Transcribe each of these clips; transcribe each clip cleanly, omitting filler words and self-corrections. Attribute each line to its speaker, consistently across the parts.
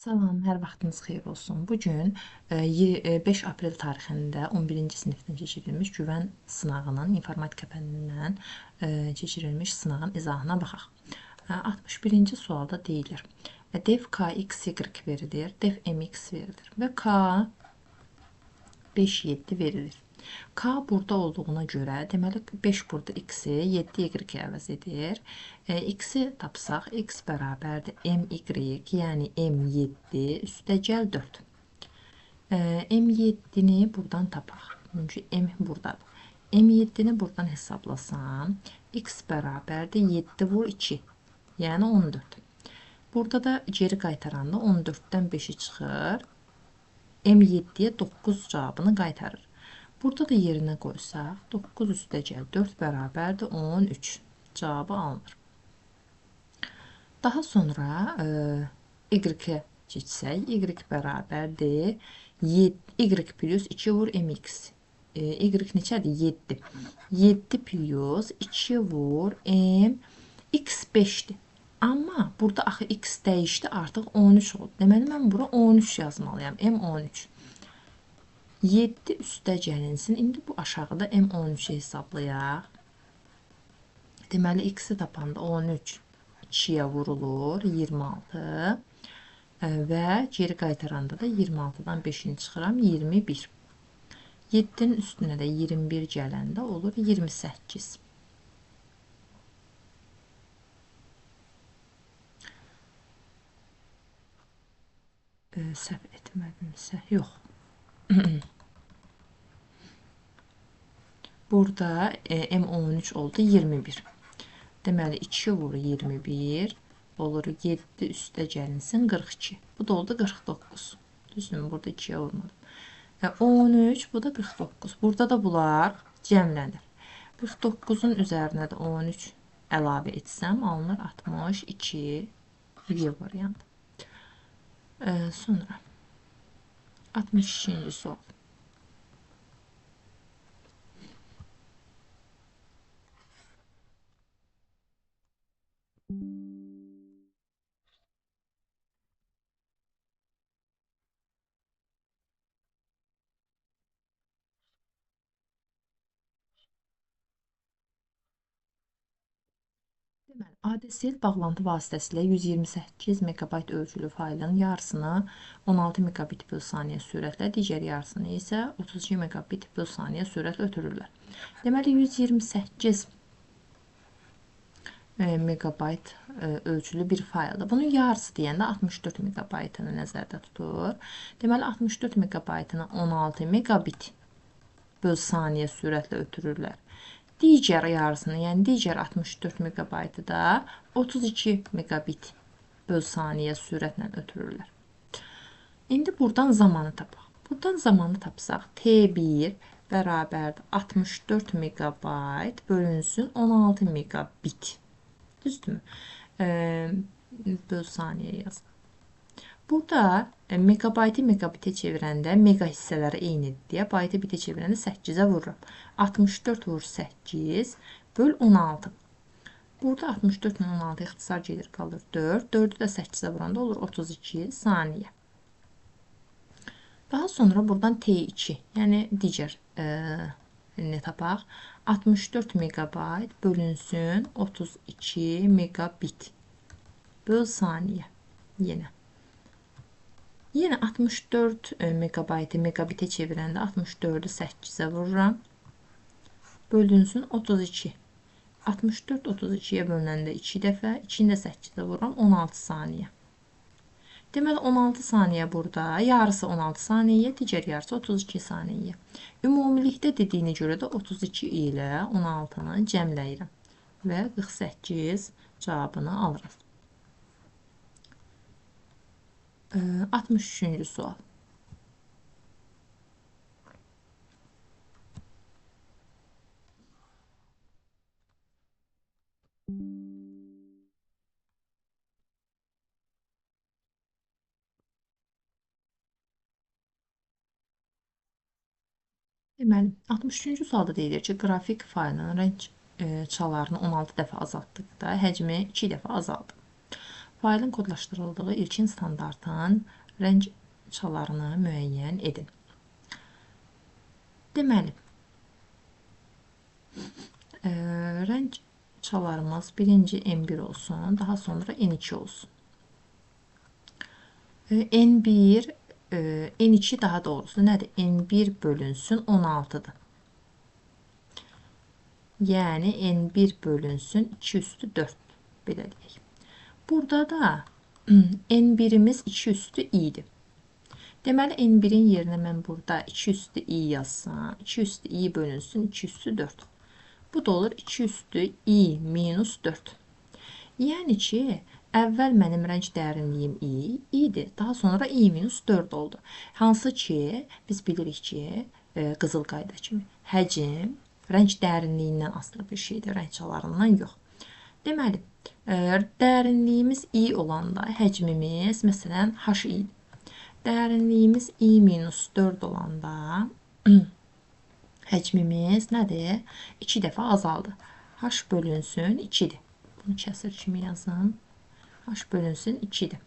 Speaker 1: Salam, hər vaxtınız xeyir olsun. Bu gün 5 aprel tarixində 11-ci sinifdən keçirilmiş güvən sınağının informatika fənnindən keçirilmiş sınağın izahına baxaq. 61-ci sualda deyilir. Def KXY verilir, def MX verilir və K 5, 7 verilir. K burada olduğuna görə, deməli 5 burada X-i, 7 Y-i əvəz edir. X-i tapsaq, X bərabərdir MY, yəni M7 üstəgəl 4. M7-ni buradan tapaq. Çünki M buradadır. M7-ni buradan hesablasam, X bərabərdir 7 vur 2, yəni 14. Burada da geri qaytaranda 14-dən 5-i çıxır. M7-yə 9 cavabını qaytarır. Burada da yerinə qoysaq, 9 üstəgəl 4 bərabərdir 13 cavabı alınır. Daha sonra Y-ə keçsək, Y bərabərdir Y plus 2 vur MX. Y neçədir? 7. 7 plus 2 vur M, X 5-dir. Amma burada axı X dəyişdi, artıq 13 oldu. Deməli, mən bura 13 yazmalıyam. M 13. 7 üstə gəlinsin. İndi bu aşağıda M13-i hesablayaq. Deməli, X-i tapanda 13 2-yə vurulur, 26 və geri qaytaranda da 26-dan 5-ini çıxıram, 21. 7-nin üstünə də 21 gələndə olur 28. Səhv etmədimsə, yox. Burada M13 oldu 21. Deməli 2 vur 21 olur 7 üstə gəlinsin 42. Bu da oldu 49. Düzdürmü? Burada 2-yə vurmadım. 13, bu da 49. Burada da bunlar cəmlənir. 49-un üzərinə də 13 əlavə etsəm alınır 62 Y variantı. Sonra 62-ci sual. Deməli, ADSL bağlantı vasitəsilə 128 megabayt ölçülü faylın yarısını 16 megabit böl saniyə sürətlə, digər yarısını isə 32 megabit böl saniyə sürətlə ötürürlər. Deməli, 128 megabayt ölçülü bir fayldır. Bunun yarısı deyəndə 64 megabaytını nəzərdə tutur. Deməli, 64 megabaytını 16 megabit böl saniyə sürətlə ötürürlər. Digər yarısını, yəni digər 64 megabaytı da 32 megabit böl saniyə sürətlə ötürürlər. İndi buradan zamanı tapaq. Buradan zamanı tapsaq, T1 bərabərdir 64 megabayt bölünsün 16 megabit. Düzdürmü? Böl saniyə yazaq. Burada megabaytı megabitə çevirəndə mega hissələri eynidir deyə baytı bitə çevirəndə 8-ə vururam. 64 vur 8 böl 16. Burada 64 ilə 16 ixtisar gedir, qalır 4. 4-ü də 8-ə vuranda olur 32 saniyə. Daha sonra buradan T2, yəni digər nə tapaq? 64 megabayt bölünsün 32 megabit böl saniyə yenə. Yenə 64 megabaytı megabitə çevirəndə 64-ü 8-ə vururam. Bölünsün 32. 64 32-yə bölünəndə 2 dəfə, 2-ni də 8-ə vururam, 16 saniyə. Deməli, 16 saniyə burada, yarısı 16 saniyə, digər yarısı 32 saniyə. Ümumilikdə dediyinə görə də 32 ilə 16-nı cəmləyirəm və 48 cavabını alıram. 63-cü sual. Deməli, 63-cü sualda deyilir ki, qrafik faylının rəng çalarını 16 dəfə azaltdıqda həcmi 2 dəfə azaldı. Faylın kodlaşdırıldığı ilkin standartın rəng çalarını müəyyən edin. Deməli, rəng çalarımız birinci N1 olsun, daha sonra N2 olsun. N1, N2 daha doğrusu nədir? N1 bölünsün 16-dır. Yəni N1 bölünsün 2 üstü 4, belə deyək. Burada da N1-imiz 2 üstü i-dir. Deməli, N1-in yerinə mən burada 2 üstü i yazsam, 2 üstü i bölünsün 2 üstü 4. Bu da olur 2 üstü i minus 4. Yəni ki, əvvəl mənim rəng dərinliyim i idi. Daha sonra i minus 4 oldu. Hansı ki, biz bilirik ki, qızıl qayda kimi həcm rəng dərinliyindən asılı bir şeydir, rəng çalarından yox. Deməli, dərinliyimiz i olanda həcmimiz, məsələn, h i. Dərinliyimiz i minus 4 olanda həcmimiz nədir? 2 dəfə azaldı. H bölünsün 2-dir. Bunu kəsir kimi yazım. H bölünsün 2-dir.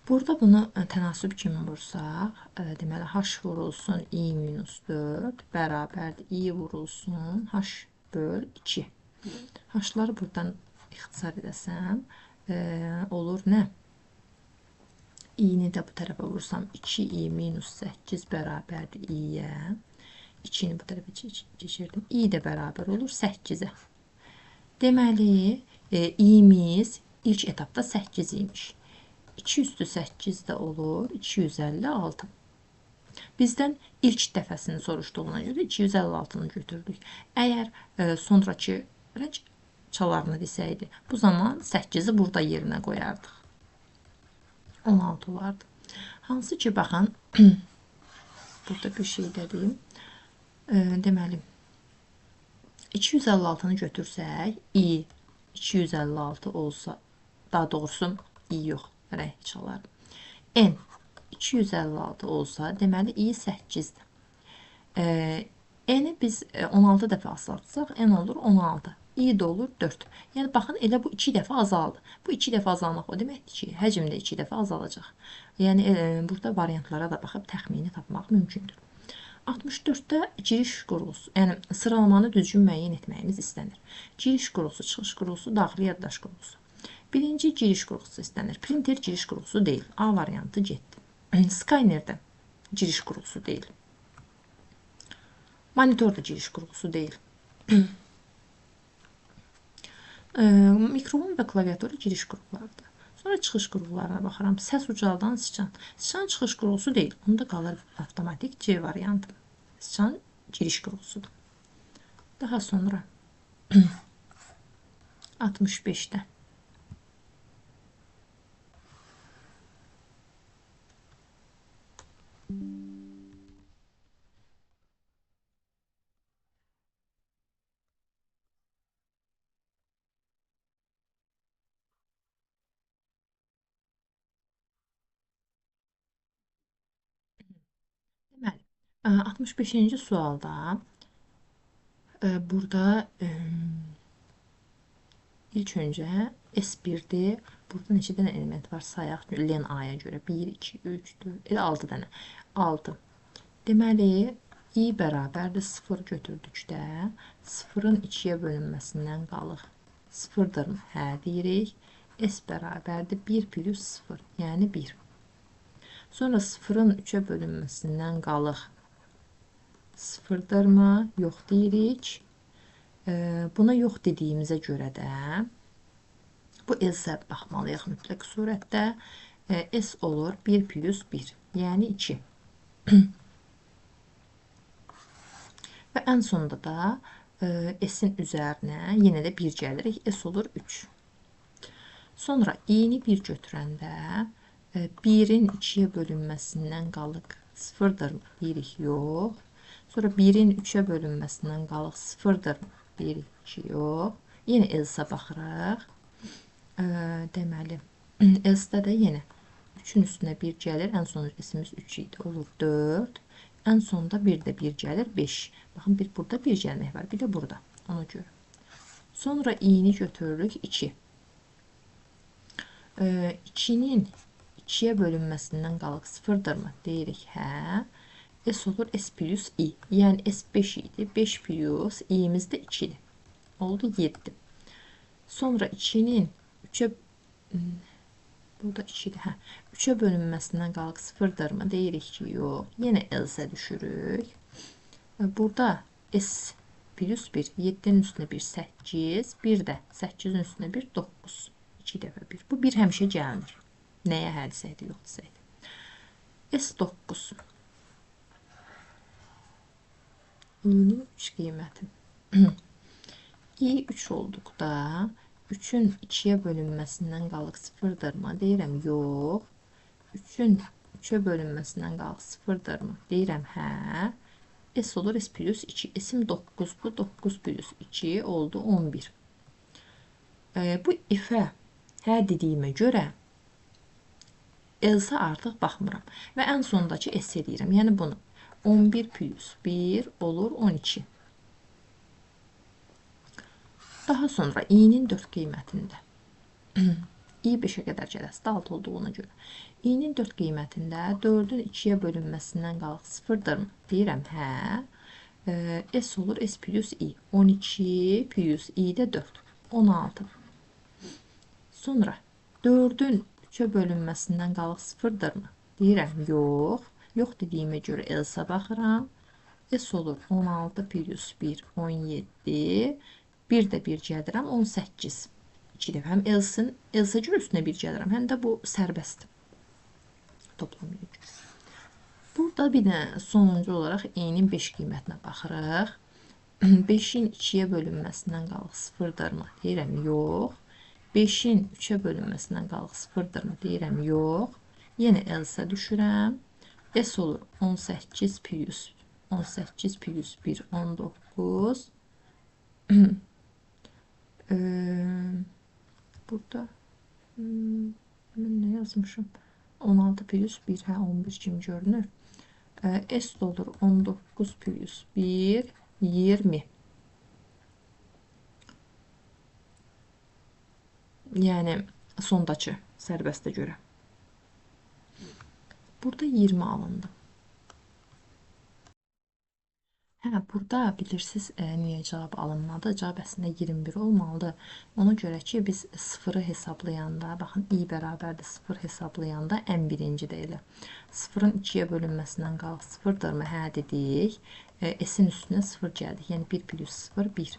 Speaker 1: Burada bunu tənasüb kimi vursaq, deməli, h vurulsun i minus 4 bərabərdir i vurulsun h böl 2. H-ları buradan ixtisar edəsəm, olur nə? İ-ni də bu tərəfə vursam 2i minus 8 bərabərdir i-yə. 2-ni bu tərəfə keçirdim. İ də bərabər olur 8-ə. Deməli, i-miz ilk etapda 8 imiş. 2 üstü 8 də olur 256. Bizdən ilk dəfəsini soruşduğuna görə 256-nı götürdük. Əgər sonrakı rəng çalarını desəydi, bu zaman 8-i burada yerinə qoyardıq. 16 olardı. Hansı ki, baxın, burada bir şey də deyim. Deməli, 256-nı götürsək, i 256 olsa, daha doğrusu i yox, rəng çaları. N 256 olsa, deməli, i 8-dir. N-i biz 16 dəfə azaltsaq, N olur 16. I də olur 4. Yəni, baxın, elə bu 2 dəfə azaldı. Bu 2 dəfə azalmaq o deməkdir ki, həcm də 2 dəfə azalacaq. Yəni, burada variantlara da baxıb təxmini tapmaq mümkündür. 64-də giriş qurğusu, yəni sıralamanı düzgün müəyyən etməyimiz istənir. Giriş qurğusu, çıxış qurğusu, daxili yaddaş qurğusu. Birinci giriş qurğusu istənir. Printer giriş qurğusu deyil. A variantı getdi. Scanner də giriş qurğusu deyil. Monitor da giriş qurğusu deyil. Mikrofon və klaviatura giriş qurğularıdır. Sonra çıxış qurğularına baxıram. Səs ucaldan sıçan. Sıçan çıxış qurğusu deyil. Onda qalır avtomatik C variantı. Sıçan giriş qurğusudur. Daha sonra 65-də Deməli, 65-ci sualda burada ilk öncə S1-dir. Burada neçə dənə element var? Sayaq. Len A-ya görə 1, 2, 3, 4, elə 6 dənə. 6. Deməli, i bərabərdir 0 götürdükdə 0-ın 2-yə bölünməsindən qalır. 0-dırmı? Hə, deyirik. S bərabərdir 1 plus 0, yəni 1. Sonra 0-ın 3-ə bölünməsindən qalır. 0-dırmı? Yox deyirik. Buna yox dediyimizə görə də bu S-ə baxmalıyıq mütləq surətdə. S olur 1 plus 1, yəni 2. Və ən sonda da S-in üzərinə yenə də 1 gəlirik. S olur 3. Sonra i-ni 1 götürəndə 1-in 2-yə bölünməsindən qalıq 0-dırmı? Deyirik, yox. Sonra 1-in 3-ə bölünməsindən qalıq 0-dırmı? Deyirik ki, yox. Yenə else baxırıq. Deməli, else-də də yenə 3-ün üstünə 1 gəlir. Ən son S-imiz 3 idi. Olur 4. Ən sonda 1 də 1 gəlir, 5. Baxın, bir burada 1 gəlmək var, bir də burada. Ona görə. Sonra i-ni götürürük 2. 2-nin 2-yə bölünməsindən qalıq 0-dırmı? Deyirik, hə. S olur S plus I. Yəni S 5 idi. 5 plus I-imiz də 2 idi. Oldu 7. Sonra 2-nin 3-ə burada 2 idi. Hə. 3-ə bölünməsindən qalıq 0-dırmı? Deyirik ki, yox. Yenə else düşürük. Burada S plus 1. 7-nin üstünə 1, 8. 1 də 8-in üstünə 1, 9. 2 dəfə 1. Bu 1 həmişə gəlinir. Nəyə hə desəydi, yox desəydi. S9. İ-nin 3 qiyməti. İ 3 olduqda 3-ün 2-yə bölünməsindən qalıq 0-dırmı? Deyirəm, yox. 3-ün 3-ə bölünməsindən qalıq 0-dırmı? Deyirəm, hə. S olur S plus 2. S-im 9-dur. 9 plus 2 oldu 11. Bu if-ə hə dediyimə görə else artıq baxmıram. Və ən sondakı S eləyirəm. Yəni bunu 11 plus 1 olur 12. Daha sonra i-nin 4 qiymətində. I 5-ə qədər gələsi də 6 olduğuna görə. I-nin 4 qiymətində 4-ün 2-yə bölünməsindən qalıq 0-dırmı? Deyirəm, hə. S olur S plus I. 12 plus I də 4. 16. Sonra 4-ün 3-ə bölünməsindən qalıq 0-dırmı? Deyirəm, yox. Yox dediyimə görə else baxıram. S olur 16 plus 1, 17. 1 də 1 gəldirəm, 18. 2 dəfə. Həm else görə üstünə 1 gəldirəm, həm də bu sərbəst toplamaya görə. Burada bir də sonuncu olaraq i-nin 5 qiymətinə baxırıq. 5-in 2-yə bölünməsindən qalıq 0-dırmı? Deyirəm, yox. 5-in 3-ə bölünməsindən qalıq 0-dırmı? Deyirəm, yox. Yenə else düşürəm. S olur 18 plus 18 plus 1, 19. Burada mən nə yazmışım? 16 plus 1, hə, 11 kimi görünür. S olur 19 plus 1, 20. Yəni sondakı sərbəstə görə. Burada 20 alındı. Hə, burada bilirsiniz niyə cavab alınmadı? Cavab əslində 21 olmalıdır. Ona görə ki, biz 0-ı hesablayanda, baxın, i bərabərdir 0 hesablayanda ən birinci də elə. 0-ın 2-yə bölünməsindən qalıq 0-dırmı? Hə, dedik. S-in üstünə 0 gəldik. Yəni 1 plus 0, 1.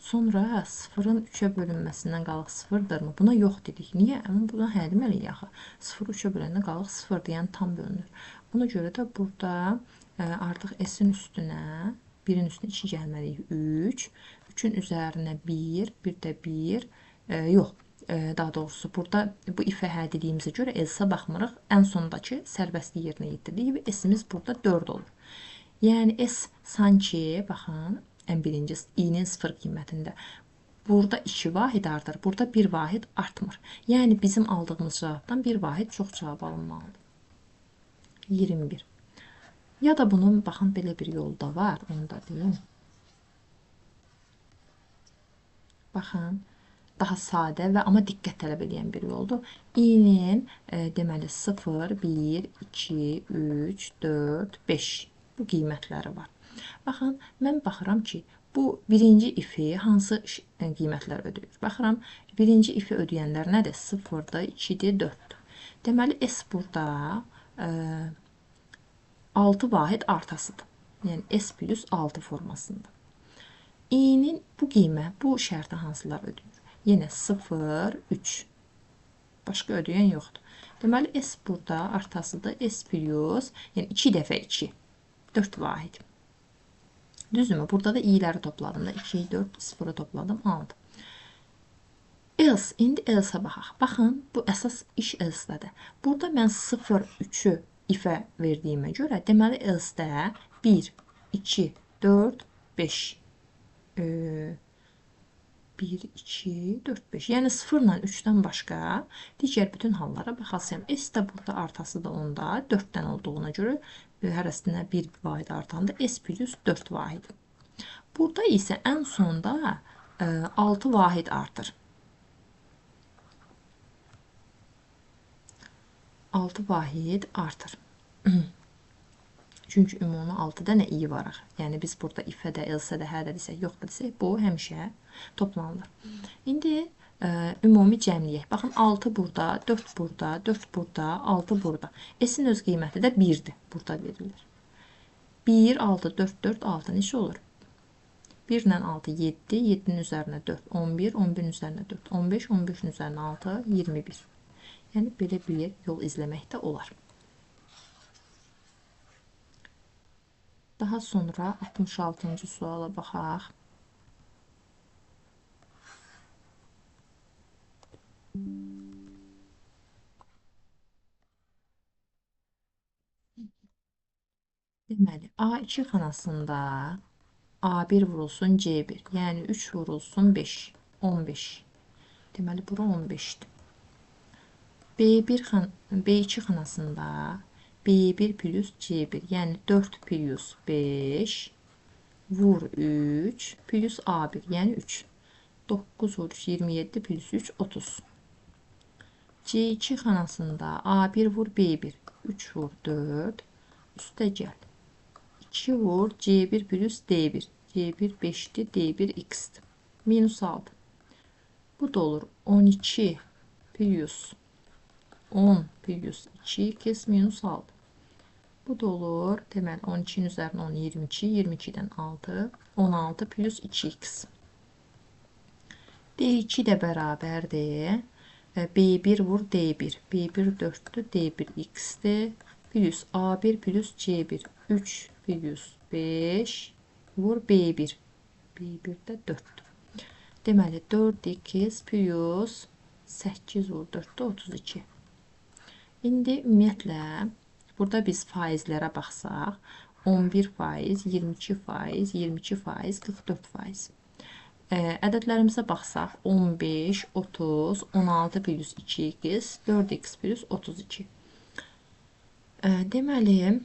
Speaker 1: Sonra 0-ın 3-ə bölünməsindən qalıq 0-dırmı? Buna yox dedik. Niyə? Amma buna hə deməliyik axı. 0-ı 3-ə böləndə qalıq 0-dır, yəni tam bölünür. Ona görə də burada artıq S-in üstünə 1-in üstünə 2 gəlməliyik. 3. 3-ün üzərinə 1, 1 də 1. Yox, daha doğrusu burada bu ifə hə dediyimizə görə else baxmırıq. Ən sondakı sərbəstlik yerinə yetirdik və S-imiz burada 4 olur. Yəni S sanki, baxın, ən birinci i-nin 0 qiymətində. Burada 2 vahid artır, burada 1 vahid artmır. Yəni bizim aldığımız cavabdan 1 vahid çox cavab alınmalıdır. 21. Ya da bunun, baxın, belə bir yolu da var, onu da deyim. Baxın, daha sadə və amma diqqət tələb edən bir yoldur. İ-nin, deməli, 0, 1, 2, 3, 4, 5 bu qiymətləri var. Baxın, mən baxıram ki, bu birinci ifi hansı qiymətlər ödəyir? Baxıram, birinci ifi ödəyənlər nədir? 0-dır, 2-dir, 4-dür. Deməli, S burada 6 vahid artasıdır. Yəni S plus 6 formasında. İ-nin bu qiymət, bu şərti hansılar ödəyir? Yenə 0, 3. Başqa ödəyən yoxdur. Deməli, S burada artasıdır. S plus, yəni 2 dəfə 2. 4 vahid. Düzdürmü? Burada da i-ləri topladım da. 2, 4, 0-ı topladım. 6. Else. İndi else-ə baxaq. Baxın, bu əsas iş else-dədir. Burada mən 0, 3-ü ifə verdiyimə görə, deməli, else-də 1, 2, 4, 5. 1, 2, 4, 5. Yəni 0 ilə 3-dən başqa digər bütün hallara baxasıyam. S də burada artası da onda 4-dən olduğuna görə hərəsinə 1 vahid artanda S plus 4 vahid. Burada isə ən sonda 6 vahid artır. 6 vahid artır. Çünki ümumi 6 dənə i var axı. Yəni biz burada if-ə də, else-ə də, hə də desək, yox da desək, bu həmişə toplanılır. İndi ümumi cəmləyək. Baxın, 6 burada, 4 burada, 4 burada, 6 burada. S-in öz qiyməti də 1-dir. Burada verilir. 1, 6, 4, 4, 6 neçə olur? 1 ilə 6, 7, 7-nin üzərinə 4, 11, 11-in üzərinə 4, 15, 15-in üzərinə 6, 21. Yəni, belə bir yol izləmək də olar. Daha sonra 66-cı suala baxaq. Deməli, A2 xanasında A1 vurulsun C1, yəni 3 vurulsun 5, 15. Deməli, bura 15-dir. B2 xanasında B1 plus C1, yəni 4 plus 5 vur 3 plus A1, yəni 3. 9 vur 3, 27 plus 3, 30. C2 xanasında A1 vur B1, 3 vur 4, üstə gəl. 2 vur C1 plus D1. C1 5-dir, D1 x-dir. Minus 6. Bu da olur 12 plus 10 plus 2x minus 6. Bu da olur, deməli 12-nin üzərinə 10, 22, 22-dən 6, 16 plus 2x. D2 də bərabərdir. B1 vur D1. B1 4-dür, D1 x-dir. Plus A1 plus C1. 3 plus 5 vur B1. B1 də 4-dür. Deməli, 4x plus 8 vur 4-dür, 32. İndi ümumiyyətlə, burada biz faizlərə baxsaq, 11%, 22%, 22%, 44%. Ədədlərimizə baxsaq, 15, 30, 16 plus 2x, 4x plus 32. Deməli,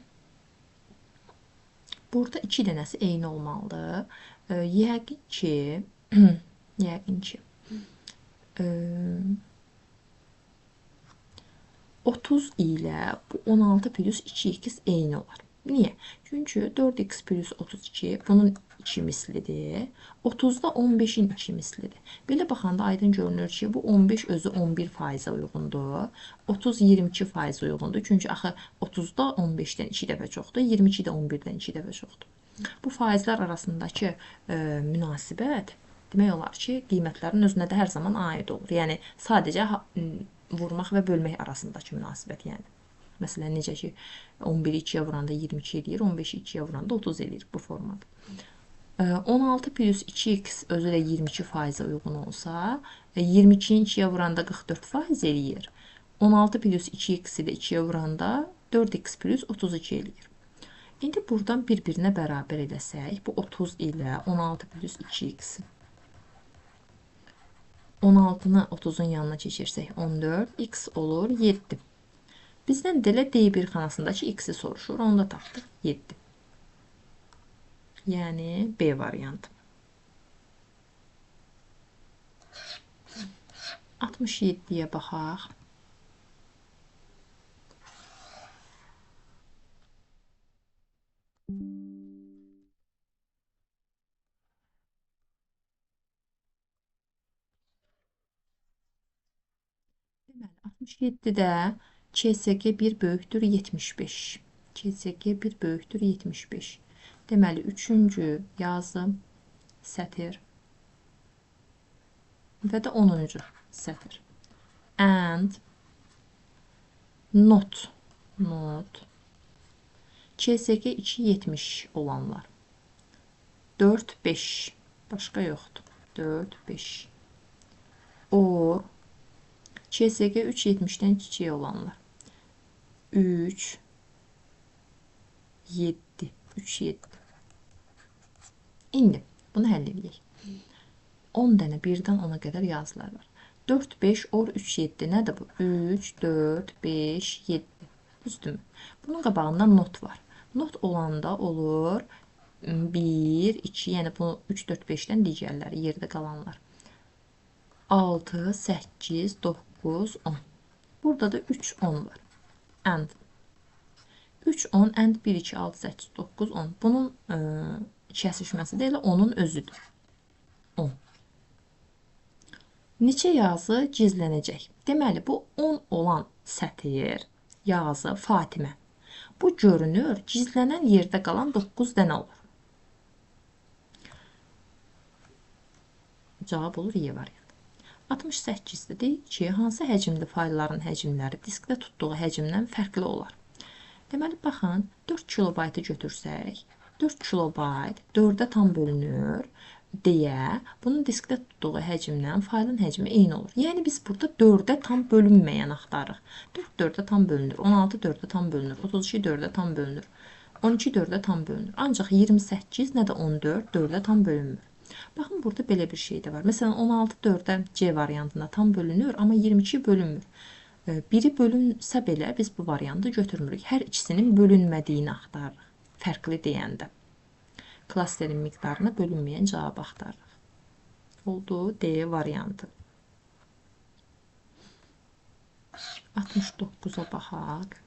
Speaker 1: burada 2 dənəsi eyni olmalıdır. Yəqin ki, 30 ilə bu 16 plus 2x eyni olar. Niyə? Çünki 4x plus 32 bunun 2 mislidir. 30 da 15-in 2 mislidir. Belə baxanda aydın görünür ki, bu 15 özü 11%-ə uyğundur. 30 22%-ə uyğundur. Çünki axı 30 da 15-dən 2 dəfə çoxdur, 22 də 11-dən 2 dəfə çoxdur. Bu faizlər arasındakı münasibət demək olar ki, qiymətlərin özünə də hər zaman aid olur. Yəni sadəcə vurmaq və bölmək arasındakı münasibət, yəni. Məsələn, necə ki, 11-i 2-yə vuranda 22 eləyir, 15-i 2-yə vuranda 30 eləyir bu formada. 16 plus 2x özü də 22%-ə uyğun olsa, 22-ni 2-yə vuranda 44% eləyir. 16 plus 2x-i də 2-yə vuranda 4x plus 32 eləyir. İndi buradan bir-birinə bərabər eləsək, bu 30 ilə 16 plus 2x-i. 16-nı 30-un yanına keçirsək 14, x olur 7. Bizdən də elə D1 xanasındakı x-i soruşur, onu da tapdıq 7. Yəni B variantı. 67-yə baxaq. Deməli, 67-də CSG 1 böyükdür 75. CSG 1 böyükdür 75. Deməli, 3-cü yazım sətir və də 10-cu sətir. And not CSG 2 70 olanlar. 4, 5. Başqa yoxdur. 4, 5. Or CSG 3 70-dən kiçik olanlar. 3, 7. 3, 7. İndi bunu həll edək. 10 dənə 1-dən 10-a qədər yazılar var. 4, 5, or 3, 7. Nədir bu? 3, 4, 5, 7. Düzdürmü? Bunun qabağında not var. Not olanda olur 1, 2, yəni bu 3, 4, 5-dən digərləri, yerdə qalanlar. 6, 8, 9, 10. Burada da 3, 10 var. And 3, 10, and 1, 2, 6, 8, 9, 10. Bunun kəsişməsi də elə 10-un özüdür. 10. Neçə yazı gizlənəcək? Deməli, bu 10 olan sətir yazı Fatimə. Bu görünür, gizlənən yerdə qalan 9 dənə olur. Cavab olur Y variantı. 68-də deyir ki, hansı həcmli faylların həcmləri diskdə tutduğu həcmdən fərqli olar? Deməli, baxın, 4 kilobaytı götürsək, 4 kilobayt 4-ə tam bölünür deyə bunun diskdə tutduğu həcmdən faylın həcmi eyni olur. Yəni, biz burada 4-ə tam bölünməyən axtarırıq. 4 4-ə tam bölünür, 16 4-ə tam bölünür, 32 4-ə tam bölünür, 12 4-ə tam bölünür. Ancaq 28 nə də 14 4-ə tam bölünmür. Baxın, burada belə bir şey də var. Məsələn, 16 4-ə C variantında tam bölünür, amma 22 bölünmür. Biri bölünsə belə biz bu variantı götürmürük. Hər ikisinin bölünmədiyini axtarırıq. Fərqli deyəndə. Klasterin miqdarına bölünməyən cavabı axtarırıq. Oldu D variantı. 69-a baxaq.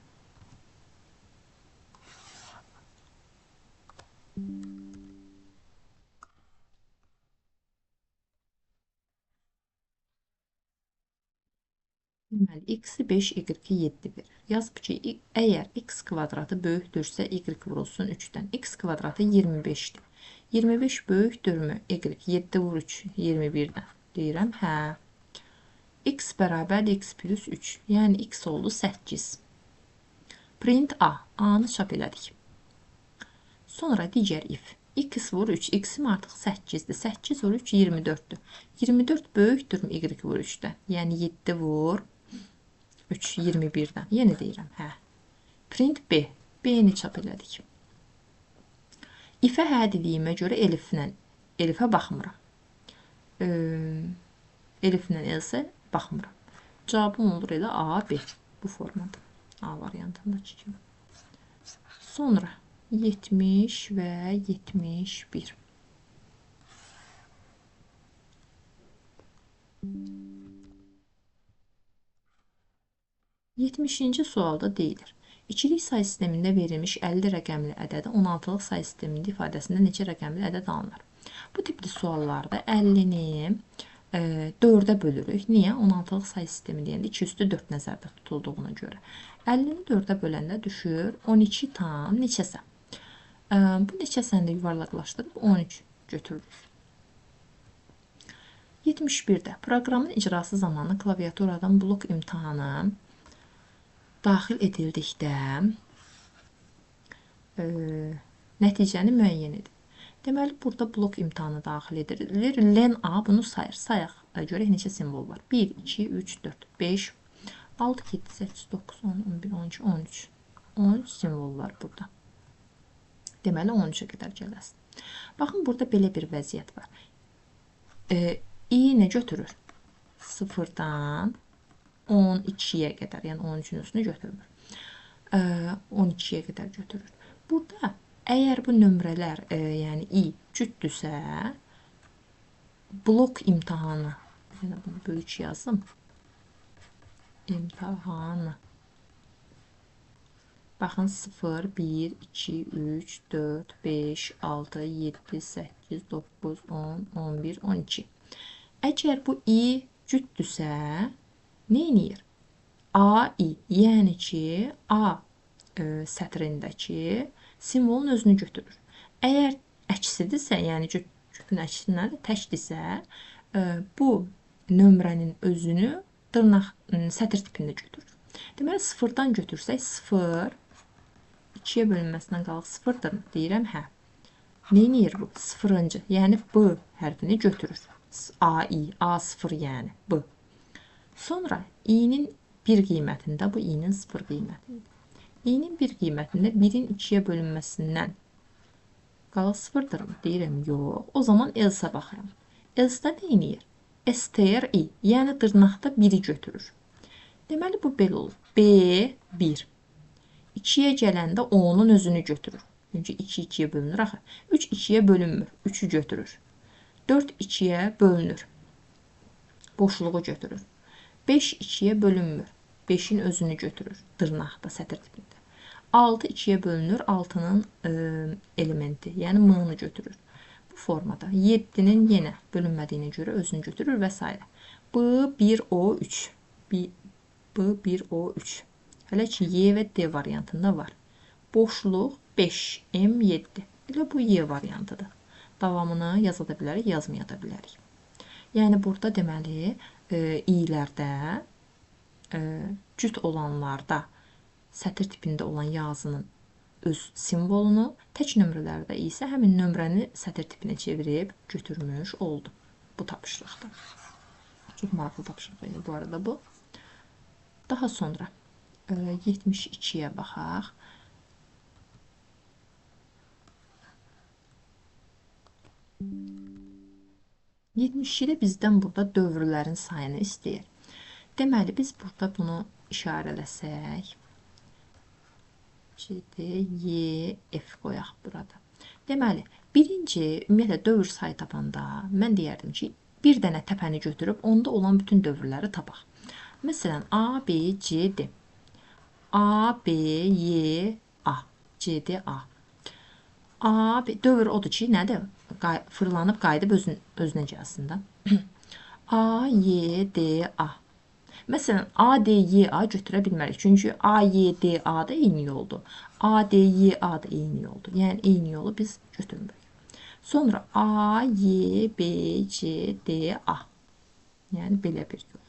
Speaker 1: Deməli, x-i 5, y-i 7 verir. Yazıb ki, əgər x kvadratı böyükdürsə, y vurulsun 3-dən. X kvadratı 25-dir. 25 böyükdürmü? Y 7 vur 3, 21-dən. Deyirəm, hə. X bərabərdir x plus 3. Yəni, x oldu 8. Print A. A-nı çap elədik. Sonra digər if. X vur 3. X-im artıq 8-dir. 8 vur 3, 24-dür. 24 böyükdürmü y vur 3-dən? Yəni, 7 vur 3, 21-dən. Yenə deyirəm, hə. Print B. B-ni çap elədik. Ifə hə dediyimə görə eliflə, elifə baxmıram. Eliflə else baxmıram. Cavabım olur elə A, B. Bu formada. A variantındakı kimi. Sonra 70 və 71. 70-ci sualda deyilir. İkilik say sistemində verilmiş 50 rəqəmli ədədi 16-lıq say sistemində ifadəsində neçə rəqəmli ədəd alınır? Bu tipli suallarda 50-ni 4-ə bölürük. Niyə? 16-lıq say sistemi deyəndə 2 üstü 4 nəzərdə tutulduğuna görə. 50-ni 4-ə böləndə düşür 12 tam neçəsə. Bu neçəsəni də yuvarlaqlaşdırıb 13 götürürük. 71-də proqramın icrası zamanı klaviaturadan blok imtahanı daxil edildikdə nəticəni müəyyən edir. Deməli, burada blok imtahanı daxil edilir. Len A bunu sayır. Sayaq. Görək neçə simvol var. 1, 2, 3, 4, 5, 6, 7, 8, 9, 10, 11, 12, 13. 13 simvol var burada. Deməli, 13-ə qədər gələsin. Baxın, burada belə bir vəziyyət var. I nə götürür? 0-dan 12-yə qədər, yəni 13-ün üstünü götürmür. 12-yə qədər götürür. Burada əgər bu nömrələr, yəni i cütdürsə, blok imtahanı, yəni bunu böyük yazım, imtahanı. Baxın, 0, 1, 2, 3, 4, 5, 6, 7, 8, 9, 10, 11, 12. Əgər bu i cütdürsə, nə eləyir? A, I, yəni ki, A sətrindəki simvolun özünü götürür. Əgər əksidirsə, yəni cütün əksindən də təkdirsə, bu nömrənin özünü dırnaq sətir tipində götürür. Deməli, 0-dan götürsək, 0, 2-yə bölünməsindən qalıq 0-dırmı? Deyirəm, hə. Nə eləyir bu? 0-cı, yəni B hərfini götürür. A, I, A0 yəni B. Sonra i-nin 1 qiymətində, bu i-nin 0 qiymətidir. İ-nin 1 qiymətində 1-in 2-yə bölünməsindən qalıq 0-dırmı? Deyirəm, yox. O zaman else baxıram. Else-də nə eləyir? STR I, yəni dırnaqda 1-i götürür. Deməli, bu belə olur. B, 1. 2-yə gələndə 10-un özünü götürür. Çünki 2 2-yə bölünür axı. 3 2-yə bölünmür. 3-ü götürür. 4 2-yə bölünür. Boşluğu götürür. 5 2-yə bölünmür. 5-in özünü götürür. Dırnaqda, sətir tipində. 6 2-yə bölünür. 6-nın elementi, yəni M-ni götürür. Bu formada 7-nin yenə bölünmədiyinə görə özünü götürür və s. B, 1, O, 3. B, 1, O, 3. Hələ ki, Y və D variantında var. Boşluq 5, M, 7. Elə bu Y variantıdır. Davamını yaza da bilərik, yazmaya da bilərik. Yəni, burada deməli, i-lərdə, cüt olanlarda sətir tipində olan yazının öz simvolunu, tək nömrələrdə isə həmin nömrəni sətir tipinə çevirib götürmüş oldu bu tapşırıqda. Çox maraqlı tapşırıq idi bu arada bu. Daha sonra 72-yə baxaq. 72-də bizdən burada dövrlərin sayını istəyir. Deməli, biz burada bunu işarələsək. C, D, Y, F qoyaq burada. Deməli, birinci, ümumiyyətlə, dövr sayı tapanda mən deyərdim ki, bir dənə təpəni götürüb onda olan bütün dövrləri tapaq. Məsələn, A, B, C, D. A, B, Y, A. C, D, A. A, B, dövr odur ki, nədir? Fırlanıb qayıdıb özünə gəlsin də. A, Y, D, A. Məsələn, A, D, Y, A götürə bilmərik. Çünki A, Y, D, A da eyni yoldur. A, D, Y, A da eyni yoldur. Yəni, eyni yolu biz götürmürük. Sonra A, Y, B, C, D, A. Yəni, belə bir yol.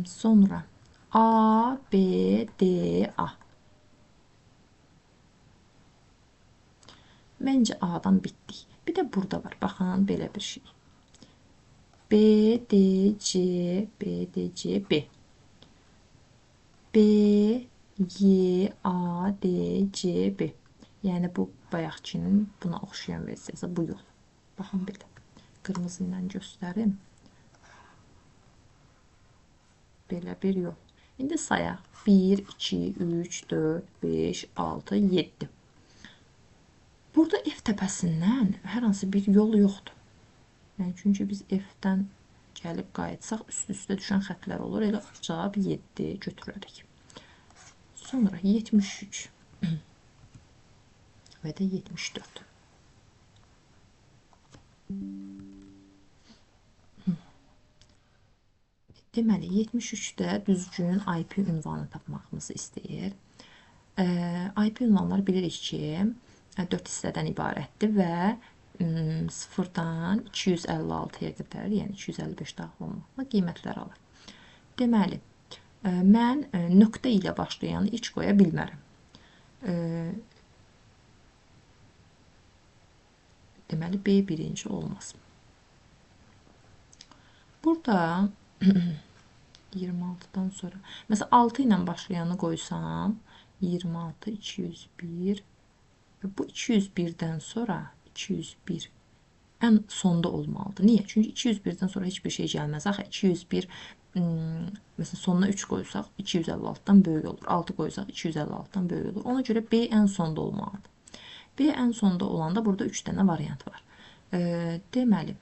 Speaker 1: Sonra A, B, D, A. Məncə A-dan bitdik. Bir də burada var. Baxın, belə bir şey. B, D, C, B, D, C, B. B, Y, A, D, C, B. Yəni, bu bayaqkinin buna oxşayan versiyası bu yol. Baxın, belə. Qırmızı ilə göstərim. Belə bir yol. İndi sayaq. 1, 2, 3, 4, 5, 6, 7. Burada F təpəsindən hər hansı bir yol yoxdur. Yəni, çünki biz F-dən gəlib qayıtsaq, üst-üstə düşən xətlər olur. Elə cavab 7 götürərik. Sonra 73 və də 74. Deməli, 73-də düzgün IP ünvanı tapmağımızı istəyir. IP ünvanları bilirik ki, 4 hissədən ibarətdir və 0-dan 256-ya qədər, yəni 255 daxil olmaqla qiymətlər alır. Deməli, mən nöqtə ilə başlayanı heç qoya bilmərəm. Deməli, B birinci olmaz. Burada 26-dan sonra, məsələn, 6 ilə başlayanı qoysam, 26, 201, bu 201-dən sonra 201 ən sonda olmalıdır. Niyə? Çünki 201-dən sonra heç bir şey gəlməz. Axı, 201, məsələn, sonuna 3 qoysaq, 256-dan böyük olur. 6 qoysaq, 256-dan böyük olur. Ona görə B ən sonda olmalıdır. B ən sonda olanda burada 3 dənə variant var. Deməli,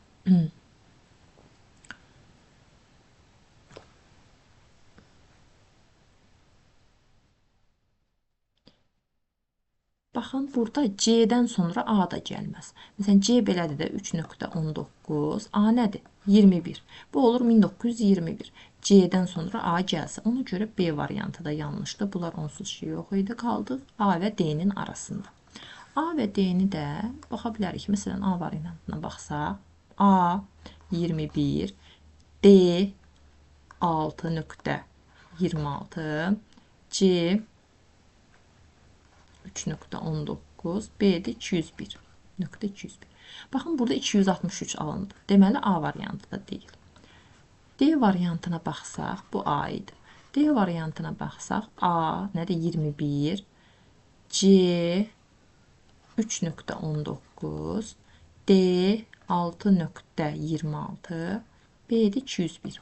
Speaker 1: baxın, burada C-dən sonra A da gəlməz. Məsələn, C belədir də 3.19, A nədir? 21. Bu olur 1921. C-dən sonra A gəlsə, ona görə B variantı da yanlışdır. Bunlar onsuz şey yox idi. Qaldıq A və D-nin arasında. A və D-ni də baxa bilərik. Məsələn, A variantına baxsaq, A 21, D 6.26, C 3.19, B-də 201.201. Baxın, burada 263 alındı. Deməli, A variantı da deyil. D variantına baxsaq, bu A idi. D variantına baxsaq, A nədir? 21, C 3.19, D 6.26, B-də 201.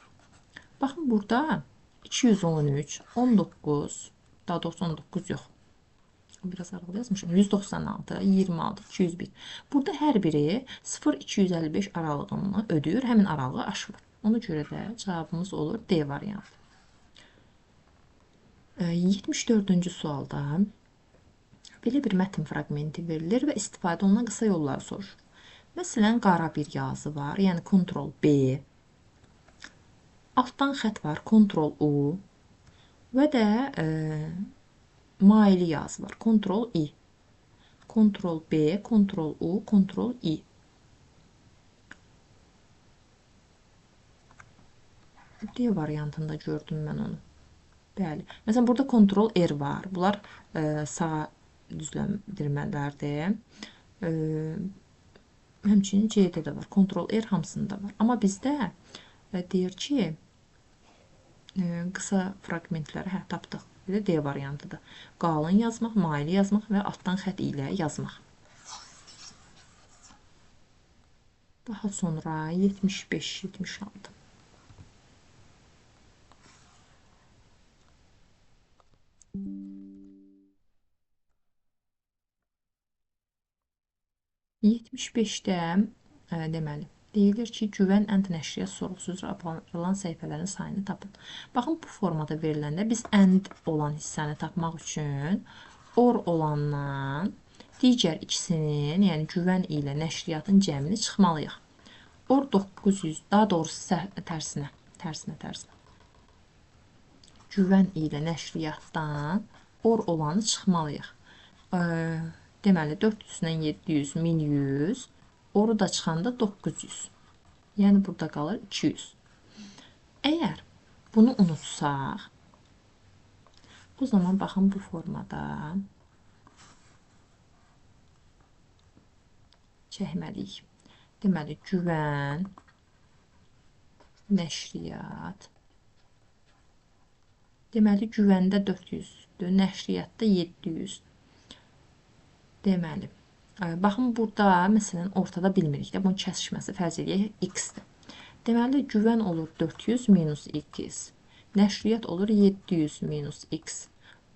Speaker 1: Baxın, burada 213, 19, daha doğrusu 19 yox. Biraz aralı yazmışım. 196, 26, 201. Burada hər biri 0,255 aralığını ödəyir, həmin aralığı aşılır. Ona görə də cavabımız olur D variantı. 74-cü sualda belə bir mətn fraqmenti verilir və istifadə olunan qısa yolları soruşur. Məsələn, qara bir yazı var, yəni Ctrl B. Altdan xətt var, Ctrl U və də maili yazı var, Ctrl I. Ctrl B, Ctrl U, Ctrl I. D variantında gördüm mən onu. Bəli. Məsələn, burada Ctrl R var. Bunlar sağa düzləndirmələrdir. Həmçinin C-də də var. Ctrl R hamısında var. Amma bizdə deyir ki, qısa fraqmentləri tapdıq. Bir də D variantıdır. Qalın yazmaq, maili yazmaq və altdan xətt ilə yazmaq. Daha sonra 75, 76. ...75-də deməli, deyilir ki, Güvən ənd nəşriyyat sorğusu üzrə aparılan səhifələrin sayını tapın. Baxın, bu formada veriləndə biz ənd olan hissəni tapmaq üçün or olandan digər ikisinin, yəni Güvən ilə nəşriyyatın cəmini çıxmalıyıq. Or 900, daha doğrusu tərsinə. Güvən ilə nəşriyyatdan or olanı çıxmalıyıq. Deməli, 400-dən 700, 1100, oru da çıxanda 900. Yəni, burada qalır 200. Əgər bunu unutsaq, o zaman baxın bu formada çəkməliyik. Deməli, Güvən, nəşriyyat. Deməli, Güvəndə 400-dür, nəşriyyatda 700. Deməli, baxın, burada, məsələn, ortada bilmirik də, bunun kəsişməsi fərz edək x-dir. Deməli, Güvən olur 400 minus x, nəşriyyat olur 700 minus x.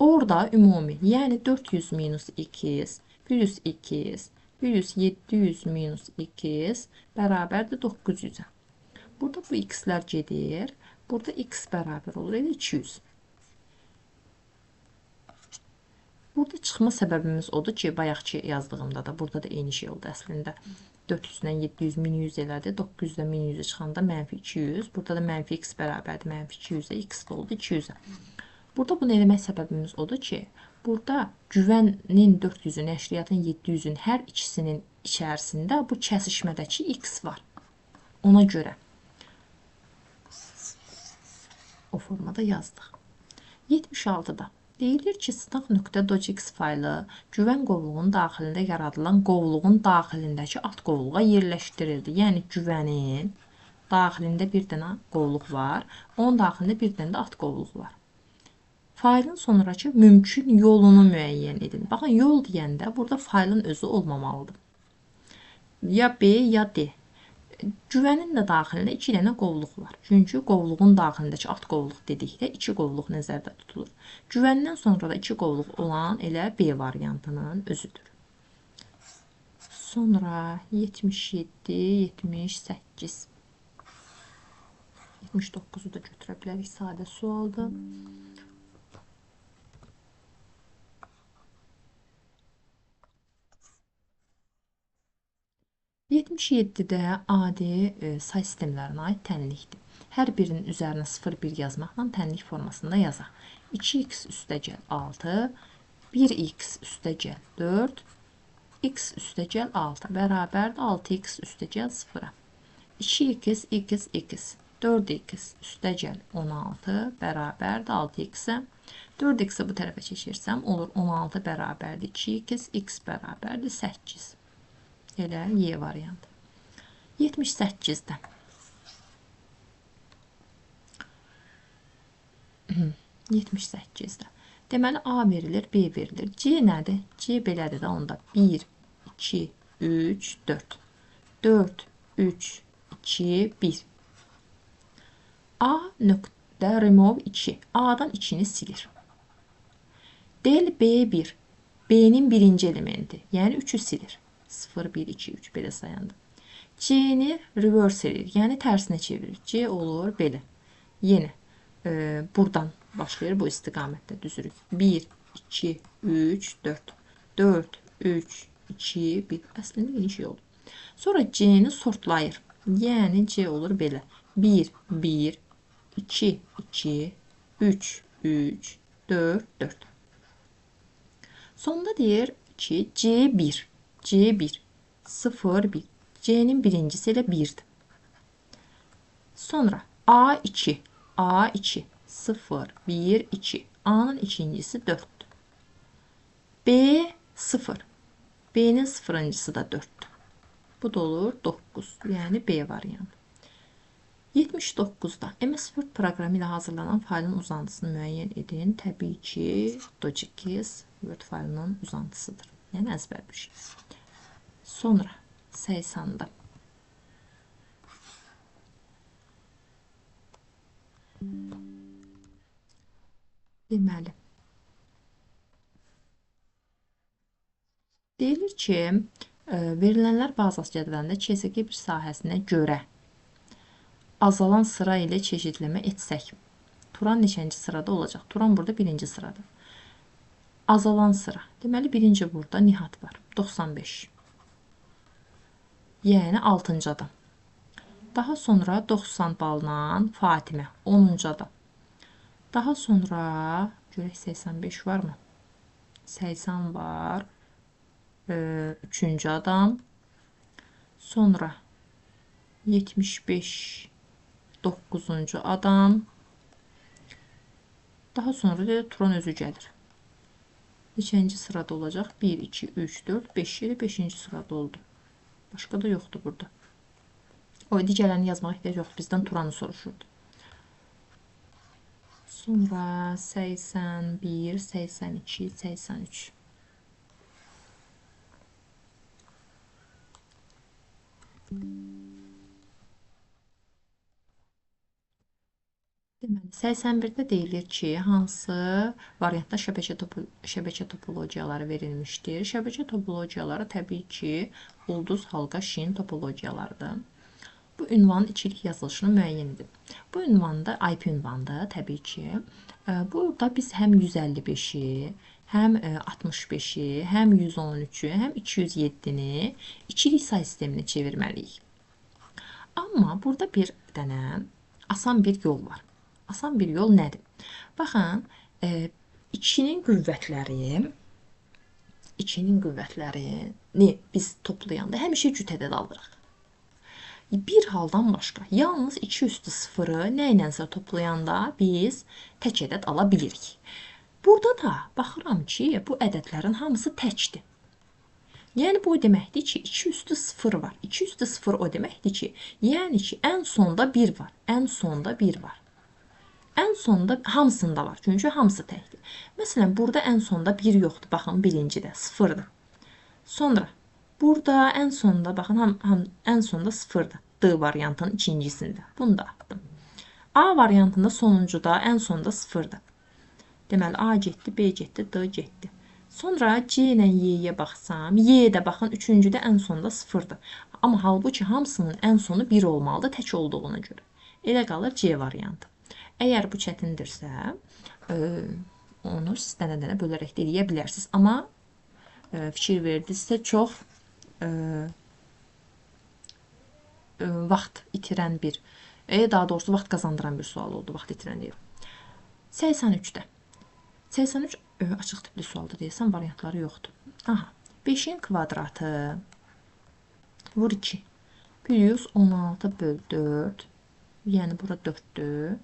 Speaker 1: Orada ümumi, yəni 400 minus x plus x plus 700 minus x bərabərdir 900-ə. Burada bu x-lər gedir, burada x bərabər olur elə 200. Burada çıxma səbəbimiz odur ki, bayaqki yazdığımda da, burada da eyni şey oldu əslində. 400-dən 700, 1100 elədi. 900-dən 1100-ə çıxanda mənfi 200. Burada da mənfi x bərabərdir. Mənfi 200-ə, x də oldu 200-ə. Burada bunu eləmək səbəbimiz odur ki, burada Güvənin 400-ü, nəşriyyatın 700-ün hər ikisinin içərisində bu kəsişmədəki x var. Ona görə o formada yazdıq. 76-da. Deyilir ki, sınaq.docx faylı Güvən qovluğunun daxilində yaradılan qovluğun daxilindəki alt qovluğa yerləşdirildi. Yəni, Güvənin daxilində bir dənə qovluq var, onun daxilində bir dənə də alt qovluq var. Faylın sonraki mümkün yolunu müəyyən edin. Baxın, yol deyəndə burada faylın özü olmamalıdır. Ya B, ya D. Güvənin də daxilində 2 dənə qovluq var. Çünki qovluğun daxilindəki alt qovluq dedikdə 2 qovluq nəzərdə tutulur. Güvəndən sonra da 2 qovluq olan elə B variantının özüdür. Sonra 77, 78, 79-u da götürə bilərik. Sadə sualdır. 77-də adi say sistemlərinə aid tənlikdir. Hər birinin üzərinə 0,1 yazmaqla tənlik formasında yazaq. 2x üstəgəl 6, 1x üstəgəl 4, x üstəgəl 6 bərabərdir 6x üstəgəl 0-a. 2x, x, x, 4x üstəgəl 16 bərabərdir 6x-ə. 4x-i bu tərəfə keçirsəm, olur 16 bərabərdir 2x, x bərabərdir 8. Elə Y variantı. 78-də. 78-də. Deməli, A verilir, B verilir. C nədir? C belədir də onda. 1, 2, 3, 4. 4, 3, 2, 1. A nöqtə remove 2. A-dan 2-ni silir. Del B1. B-nin birinci elementi. Yəni 3-ü silir. 0, 1, 2, 3 belə sayanda. C-ni reverse edir, yəni tərsinə çevirir. C olur belə. Yenə buradan başlayır, bu istiqamətdə düzürük. 1, 2, 3, 4. 4, 3, 2, 1. Əslində eyni şey oldu. Sonra C-ni sortlayır. Yəni C olur belə. 1, 1, 2, 2, 3, 3, 4, 4. Sonda deyir ki, C1, C1, 0, 1. C-nin birincisi elə 1-dir. Sonra A2, A2, 0, 1, 2. A-nın ikincisi 4-dür. B, 0. B-nin sıfırıncısı da 4-dür. Bu da olur 9. Yəni B variantı. 79-da MS Word proqramı ilə hazırlanan faylın uzantısını müəyyən edin. Təbii ki, .docx Word faylının uzantısıdır. Yəni əzbər bir şey. Sonra 80-da. Deməli, deyilir ki, verilənlər bazası cədvəlində ÇSG bir sahəsinə görə azalan sıra ilə çeşidləmə etsək, Turan neçənci sırada olacaq? Turan burada birinci sırada. Azalan sıra. Deməli, birinci burada Nihat var. 95. Yəni, 6-cı adam. Daha sonra 90 balla Fatimə, 10-cu adam. Daha sonra, görək 85 varmı? 80 var. 3-cü adam. Sonra 75, 9-cu adam. Daha sonra da Turan özü gəlir. Neçənci sırada olacaq? 1, 2, 3, 4, 5, 7, 5-ci sırada oldu. Başqa da yoxdur burada. O, digərlərini yazmağa ehtiyac yoxdur. Bizdən Turanı soruşurdu. Sonra 81, 82, 83. Deməli, 81-də deyilir ki, hansı variantda şəbəkə topologiyaları verilmişdir? Şəbəkə topologiyaları təbii ki, ulduz, halqa, şin topologiyalarıdır. Bu ünvanın ikilik yazılışını müəyyən edin. Bu ünvanda IP ünvandır təbii ki. Burada biz həm 155-i, həm 65-i, həm 113-ü, həm 207-ni ikilik say sisteminə çevirməliyik. Amma burada bir dənə asan bir yol var. Asan bir yol nədir? Baxın, 2-nin qüvvətləri, 2-nin qüvvətlərini biz toplayanda həmişə cüt ədəd alırıq. Bir haldan başqa, yalnız 2 üstü 0-ı nə ilənsə toplayanda biz tək ədəd ala bilirik. Burada da baxıram ki, bu ədədlərin hamısı təkdir. Yəni, bu o deməkdir ki, 2 üstü 0 var. 2 üstü 0 o deməkdir ki, yəni ki, ən sonda 1 var. Ən sonda 1 var. Ən sonda hamısında var. Çünki hamısı təkdir. Məsələn, burada ən sonda 1 yoxdur. Baxın, birincidə 0-dır. Sonra, burada ən sonda, baxın, ən sonda 0-dır. D variantının ikincisində. Bunu da atdım. A variantında sonuncuda ən sonda 0-dır. Deməli, A getdi, B getdi, D getdi. Sonra C ilə Y-yə baxsam, Y də baxın, üçüncüdə ən sonda 0-dır. Amma halbuki hamısının ən sonu 1 olmalıdır, tək olduğuna görə. Elə qalır C variantı. Əgər bu çətindirsə, onu siz dənə-dənə bölərək də eləyə bilərsiniz. Amma fikir verdinizsə, çox vaxt itirən bir, daha doğrusu vaxt qazandıran bir sual oldu, vaxt itirən deyil. 83-də. 83 açıq tipli sualdır deyəsən, variantları yoxdur. Aha, 5-in kvadratı vur 2 plus 16 böl 4, yəni bura 4-dür.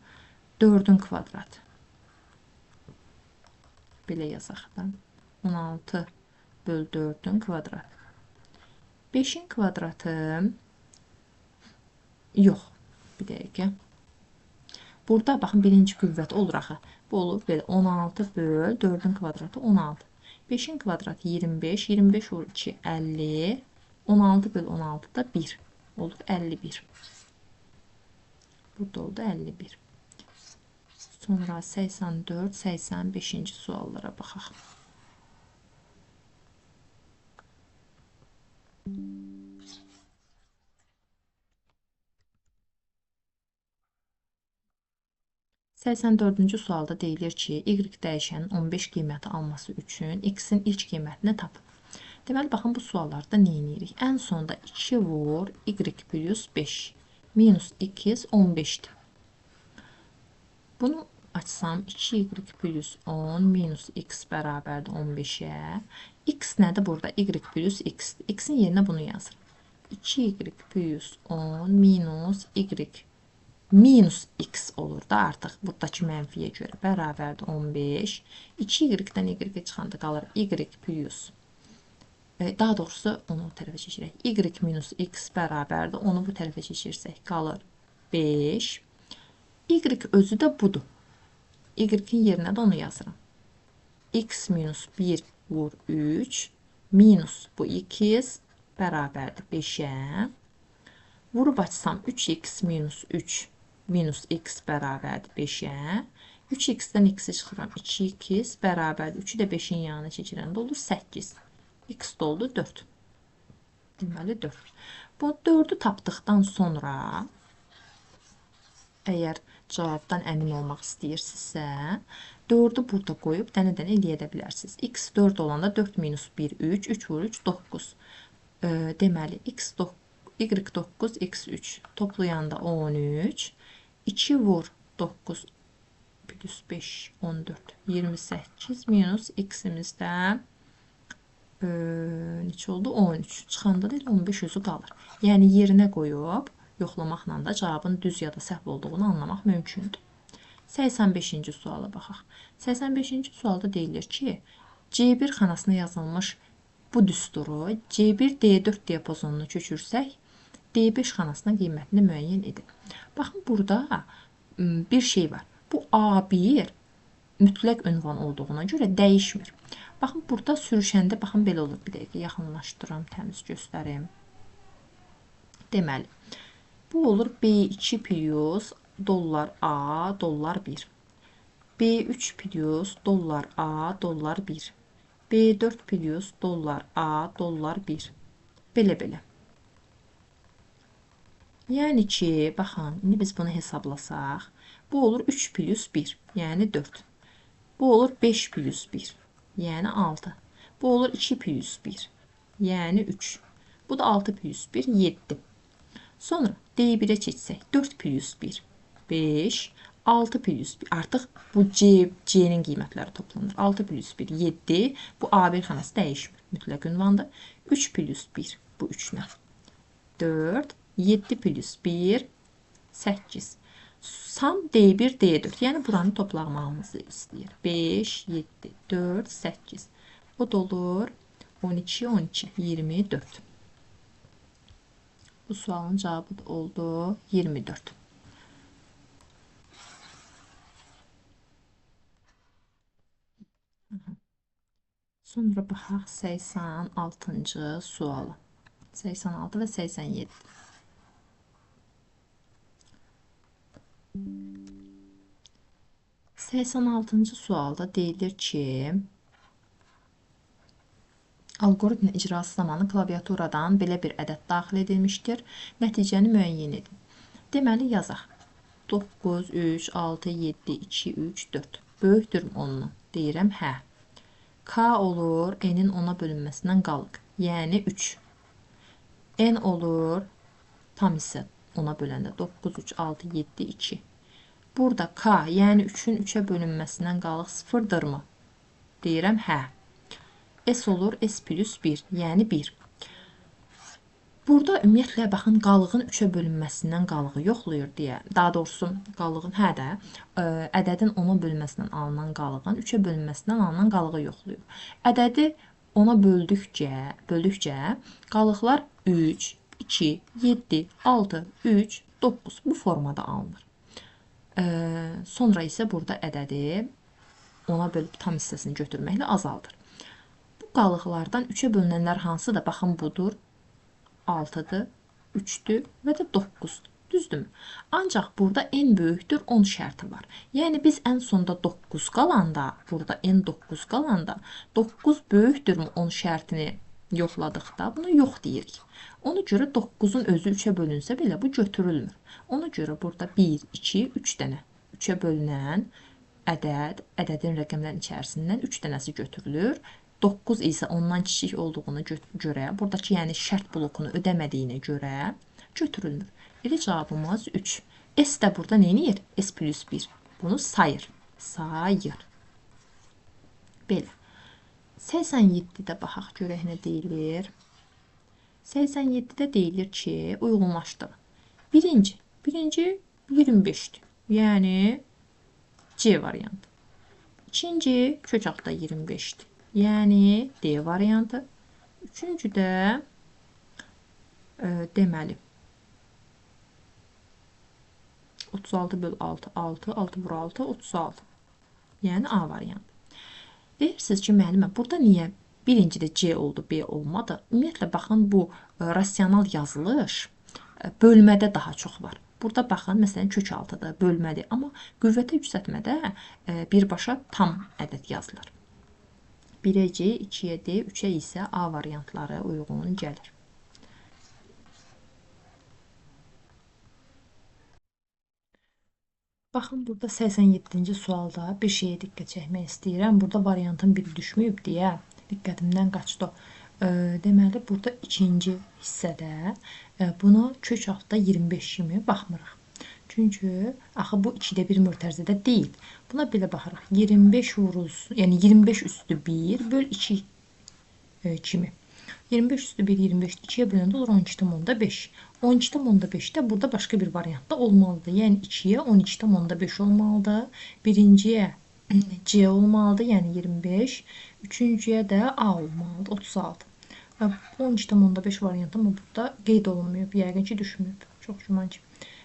Speaker 1: 4-ün kvadratı. Belə yazaq da. 16 böl 4-ün kvadratı. 5-in kvadratı yox. Bir dəqiqə. Burada baxın, birinci qüvvət olur axı. Bu olur belə 16 böl 4-ün kvadratı 16. 5-in kvadratı 25. 25 vur 2 50. 16 böl 16 da 1. Olur 51. Burada oldu 51. Sonra 84, 85-ci suallara baxaq. 84-cü sualda deyilir ki, Y dəyişənin 15 qiyməti alması üçün X-in ilk qiymətini tapın. Deməli, baxın, bu suallarda nə edirik? Ən sonda 2 vur Y plus 5 minus X 15-dir. Bunu açsam 2Y plus 10 minus X bərabərdir 15-ə. X nədir burada? Y plus X. X-in yerinə bunu yazırım. 2Y plus 10 minus Y minus X olur da artıq buradakı mənfiyə görə bərabərdir 15. 2Y-dən Y-ə çıxanda qalır Y plus, daha doğrusu onu o tərəfə çekirik. Y minus X bərabərdir. Onu bu tərəfə çekirsək qalır 5. Y özü də budur. Y-in yerinə də onu yazıram. X minus 1 vur 3 minus bu X bərabərdir 5-ə. Vurub açsam 3x minus 3 minus x bərabərdir 5-ə. 3x-dən x-i çıxıram 2x bərabərdir. 3-ü də 5-in yanına çəkirəndə olur 8. X də oldu 4. Deməli 4. Bu 4-ü tapdıqdan sonra əgər cavabdan əmin olmaq istəyirsinizsə, 4-ü burada qoyub dənə-dənə eləyə də bilərsiniz. X 4 olanda 4 minus 1, 3, 3 vur 3, 9. Deməli, Y 9, X 3 toplayanda 13, 2 vur 9 plus 5, 14, 28 minus X-imizdə neçə oldu? 13. Çıxanda da 15 özü qalır. Yəni, yerinə qoyub yoxlamaqla da cavabın düz ya da səhv olduğunu anlamaq mümkündür. 85-ci suala baxaq. 85-ci sualda deyilir ki, C1 xanasına yazılmış bu düsturu C1 D4 diapazonuna köçürsək, D5 xanasına qiymətini müəyyən edin. Baxın, burada bir şey var. Bu A1 mütləq ünvan olduğuna görə dəyişmir. Baxın, burada sürüşəndə baxın, belə olur. Bir dəqiqə yaxınlaşdıram, təmiz göstərim. Deməli, bu olur B2 plus $A $1, B3 plus $A $1, B4 plus $A $1. Belə-belə. Yəni ki, baxın, indi biz bunu hesablasaq, bu olur 3 plus 1, yəni 4. Bu olur 5 plus 1, yəni 6. Bu olur 2 plus 1, yəni 3. Bu da 6 plus 1, 7. Sonra D1-ə keçsək, 4 plus 1, 5, 6 plus 1. Artıq bu C-nin qiymətləri toplanır. 6 plus 1, 7. Bu A1 xanası dəyişmir. Mütləq ünvandır. 3 plus 1, bu 3-nə. 4, 7 plus 1, 8. Sam D1, D4. Yəni buranı toplamamızı istəyir. 5, 7, 4, 8. O da olur 12, 12, 24. Bu sualın cavabı da oldu 24. Sonra baxaq 86-cı suala. 86 və 87. 86-cı sualda deyilir ki, alqoritmin icrası zamanı klaviaturadan belə bir ədəd daxil edilmişdir. Nəticəni müəyyən edin. Deməli, yazaq. 9, 3, 6, 7, 2, 3, 4. Böyükdür 10-dan? Deyirəm, hə. K olur N-in 10-a bölünməsindən qalıq. Yəni 3. N olur tam hissə 10-a böləndə 9, 3, 6, 7, 2. Burada K, yəni 3-ün 3-ə bölünməsindən qalıq 0-dırmı? Deyirəm, hə. S olur S plus 1, yəni 1. Burada ümumiyyətlə, baxın, qalığın 3-ə bölünməsindən qalığı yoxlayır deyə, daha doğrusu qalığın, hə də, ədədin 10-a bölünməsindən alınan qalığın 3-ə bölünməsindən alınan qalığı yoxlayır. Ədədi 10-a böldükcə qalıqlar 3, 2, 7, 6, 3, 9 bu formada alınır. Sonra isə burada ədədi 10-a bölüb tam hissəsini götürməklə azaldır. Bu qalıqlardan 3-ə bölünənlər hansıdır? Baxın, budur. 6-dır, 3-dür və də 9-dur. Düzdürmü? Ancaq burada n böyükdür 10 şərti var. Yəni biz ən sonda 9 qalanda, burada n 9 qalanda 9 böyükdürmü 10 şərtini yoxladıqda bunu yox deyirik. Ona görə 9-un özü 3-ə bölünsə belə bu götürülmür. Ona görə burada 1, 2, 3 dənə 3-ə bölünən ədəd, ədədin rəqəmlərin içərisindən 3 dənəsi götürülür. 9 isə ondan kiçik olduğuna görə, buradakı yəni şərt blokunu ödəmədiyinə görə götürülmür. Elə cavabımız 3. S də burada nə edir? S plus 1. Bunu sayır. Sayır. Belə. 87-də baxaq görək nə deyilir. 87-də deyilir ki, uyğunlaşdırın. Birinci. Birinci 25-dir. Yəni C variantı. İkinci kök altda 25-dir. Yəni D variantı. Üçüncü də deməli 36 böl 6, 6, 6 vur 6, 36. Yəni A variantı. Deyirsiniz ki, müəllimə, burada niyə birincidə C oldu, B olmadı? Ümumiyyətlə, baxın, bu rasional yazılış bölmədə daha çox var. Burada baxın, məsələn, kök 6-dır, bölmədir. Amma qüvvətə yüksəltmədə birbaşa tam ədəd yazılır. 1-ə C, 2-yə D, 3-ə isə A variantları uyğun gəlir. Baxın, burada 87-ci sualda bir şeyə diqqət çəkmək istəyirəm. Burada variantın biri düşməyib deyə diqqətimdən qaçdı. Deməli, burada ikinci hissədə buna kök altda 25 kimi baxmırıq. Çünki axı bu 2-də 1 mötərizədə deyil. Buna belə baxırıq. 25 vurulsun, yəni 25 üstü 1 böl 2 kimi. 25 üstü 1, 25 2-yə böləndə olur 12,5. 12,5-də burada başqa bir variantda olmalıdır. Yəni 2-yə 12,5 olmalıdır. Birinciyə C olmalıdır, yəni 25. Üçüncüyə də A olmalıdır, 36. 12,5 variantı amma burada qeyd olunmayıb, yəqin ki, düşməyib. Çox güman ki.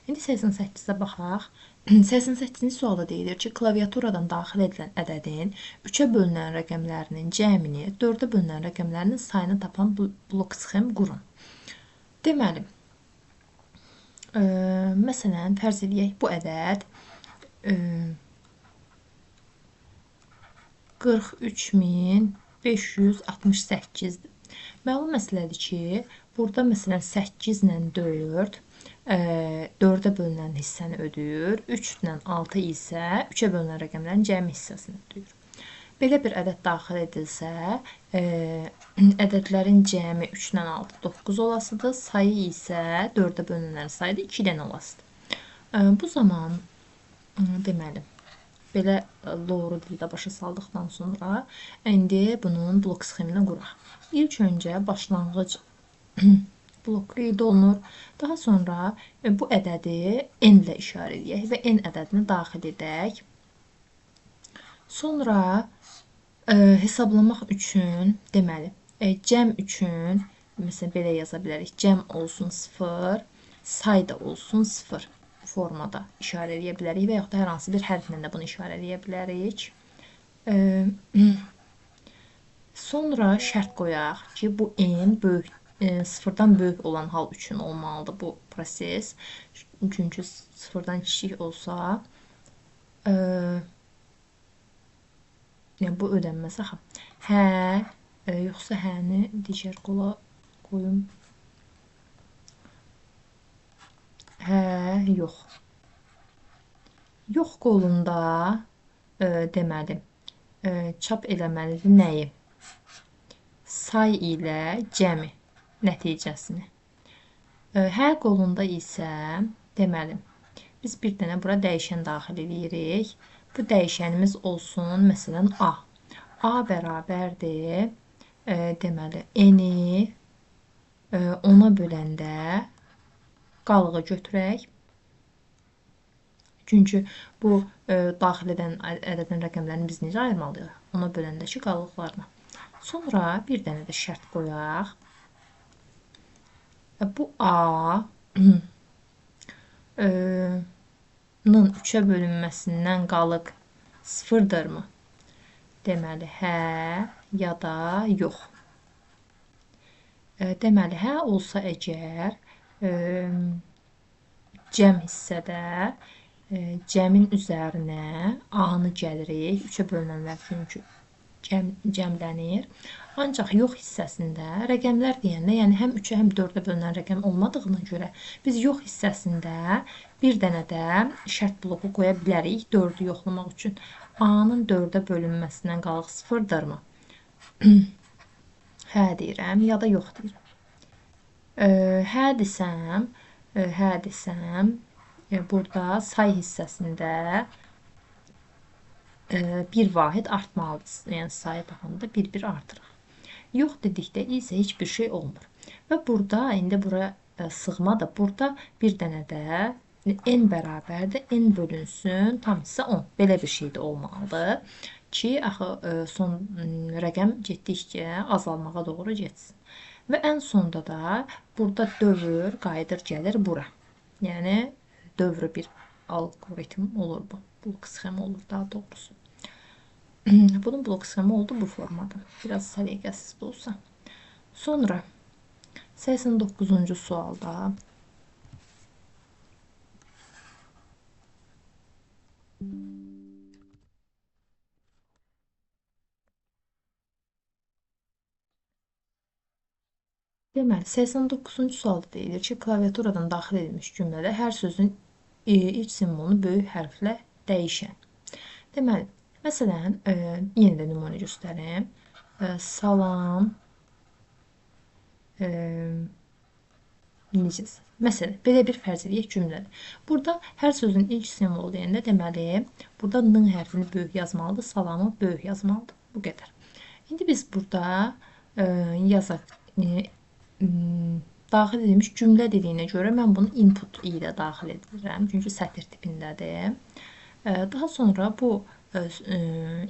Speaker 1: İndi 88-ə baxaq. 88-ci sualda deyilir ki, klaviaturadan daxil edilən ədədin 3-ə bölünən rəqəmlərinin cəmini, 4-ə bölünən rəqəmlərinin sayını tapan blok sxem qurun. Deməli, məsələn, fərz eləyək, bu ədəd 43568-dir. Məlum məsələdir ki, burada məsələn 8 ilə 4, 4-ə bölünən hissəni ödəyir, 3 ilə 6 isə 3-ə bölünən rəqəmlərin cəmi hissəsini ödəyir. Belə bir ədəd daxil edilsə, ədədlərin cəmi 3 ilə 6, 9 olasıdır, sayı isə 4-ə bölünənlərin sayı da 2 dənə olasıdır. Bu zaman, deməli, belə doğru dildə başa saldıqdan sonra indi bunun blok sxemini quraq. İlk öncə başlanğıc blok qeyd olunur. Daha sonra bu ədədi N ilə işarə eləyək və N ədədini daxil edək. Sonra hesablamaq üçün, deməli, cəm üçün, məsələn, belə yaza bilərik. Cəm olsun 0, say da olsun 0 formada işarə eləyə bilərik və yaxud da hər hansı bir hərflə də bunu işarə eləyə bilərik. Sonra şərt qoyaq ki, bu N böyük, sıfırdan böyük olan hal üçün olmalıdır bu proses. Çünki sıfırdan kiçik olsa, yəni bu ödənməz axı. Hə, yoxsa həni digər qola qoyum. Hə, yox. Yox qolunda deməli, çap eləməlidir nəyi? Say ilə cəmi nəticəsini. Hə qolunda isə deməli, biz bir dənə bura dəyişən daxil edirik. Bu dəyişənimiz olsun, məsələn, A. A bərabərdir, deməli, N-i 10-a böləndə qalığı götürək. Çünki bu daxil edən ədədin rəqəmlərini biz necə ayırmalıyıq? Ona böləndəki qalıqlarına. Sonra bir dənə də şərt qoyaq. Bu A nın 3-ə bölünməsindən qalıq 0-dırmı? Deməli, hə ya da yox. Deməli, hə olsa əgər cəm hissədə cəmin üzərinə A-nı gəlirik. 3-ə bölünənlər çünki cəmlənir. Ancaq yox hissəsində rəqəmlər deyəndə, yəni həm 3-ə, həm 4-ə bölünən rəqəm olmadığına görə biz yox hissəsində bir dənə də şərt bloku qoya bilərik 4-ü yoxlamaq üçün. A-nın 4-ə bölünməsindən qalıq 0-dırmı? Hə deyirəm, ya da yox deyirəm. Hə desəm, burada say hissəsində bir vahid artmalıdır. Yəni sayı baxanda bir-bir artırıq. Yox dedikdə isə heç bir şey olmur. Və burada, indi bura sığma da, burada bir dənə də n bərabərdir, n bölünsün, tam hissə 10. Belə bir şey də olmalıdır ki, axı son rəqəm getdikcə azalmağa doğru getsin. Və ən sonda da burada dövr qayıdır, gəlir bura. Yəni, dövrü bir algoritm olur bu. Blok sxemi olur daha doğrusu. Bunun blok sxemi oldu bu formada. Biraz səliqəsiz də olsa. Sonra 89-cu sualda deməli, 89-cu sualda deyilir ki, klaviaturadan daxil edilmiş cümlədə hər sözün ilk simvolunu böyük hərflə dəyişən. Deməli, məsələn, yenə də nümunə göstərim. Salam, necəsən? Məsələn, belə bir fərz edək cümlədir. Burada hər sözün ilk simvolu deyəndə, deməli, burada N hərfini böyük yazmalıdır, salamı böyük yazmalıdır. Bu qədər. İndi biz burada yazaq, daxil edilmiş cümlə dediyinə görə mən bunu input ilə daxil edirəm. Çünki sətir tipindədir. Daha sonra bu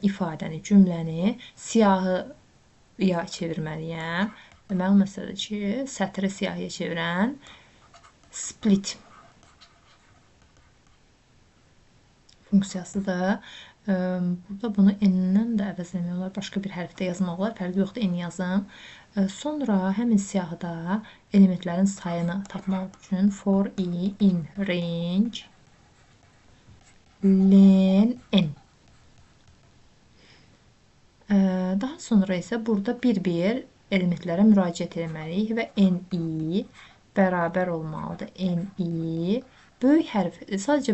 Speaker 1: ifadəni, cümləni siyahıya çevirməliyəm. Məlum məsələdir ki, sətri siyahıya çevirən split funksiyasıdır. Burada bunu n-dən də əvəzləmək olar, başqa bir hərfdə yazmaq olar, fərqi yoxdur, n yazım. Sonra həmin siyahıda elementlərin sayını tapmaq üçün for i in range len n. Daha sonra isə burada bir-bir elementlərə müraciət etməliyik və n-i bərabər olmalıdır. N-i böyük hərf, sadəcə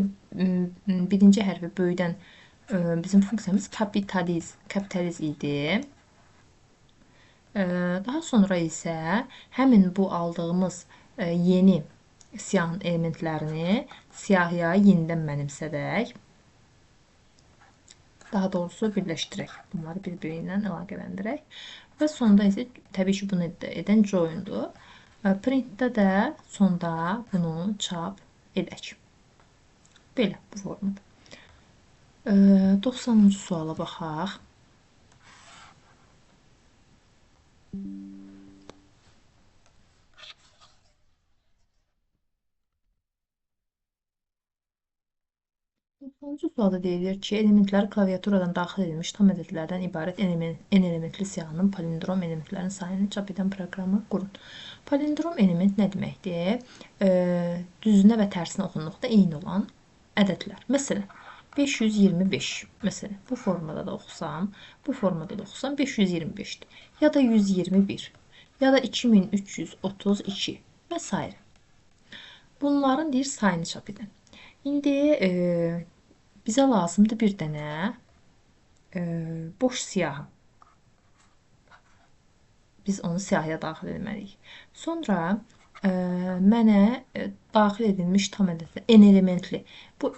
Speaker 1: birinci hərfi böyükdən bizim funksiyamız kapitaliz idi. Daha sonra isə həmin bu aldığımız yeni siyahın elementlərini siyahıya yenidən mənimsədək. Daha doğrusu birləşdirək. Bunları bir-biri ilə əlaqələndirək. Və sonda isə təbii ki, bunu edən join'dur. Printdə də sonda bunu çap edək. Belə, bu formada. 90-cı suala baxaq. 90-cı sualda deyilir ki, elementlər klaviaturadan daxil edilmiş tam ədədlərdən ibarət n elementli siyahının palindrom elementlərinin sayını çap edən proqramı qurun. Palindrom element nə deməkdir? Düzünə və tərsinə oxunduqda eyni olan ədədlər. Məsələn, 525. Məsələn, bu formada da oxusam, bu formada da oxusam 525-dir. Ya da 121, ya da 2332 və s. Bunların deyir sayını çap edən. İndi bizə lazımdır bir dənə boş siyahı. Biz onu siyahıya daxil etməliyik. Sonra mənə daxil edilmiş tam ədədli n elementli. Bu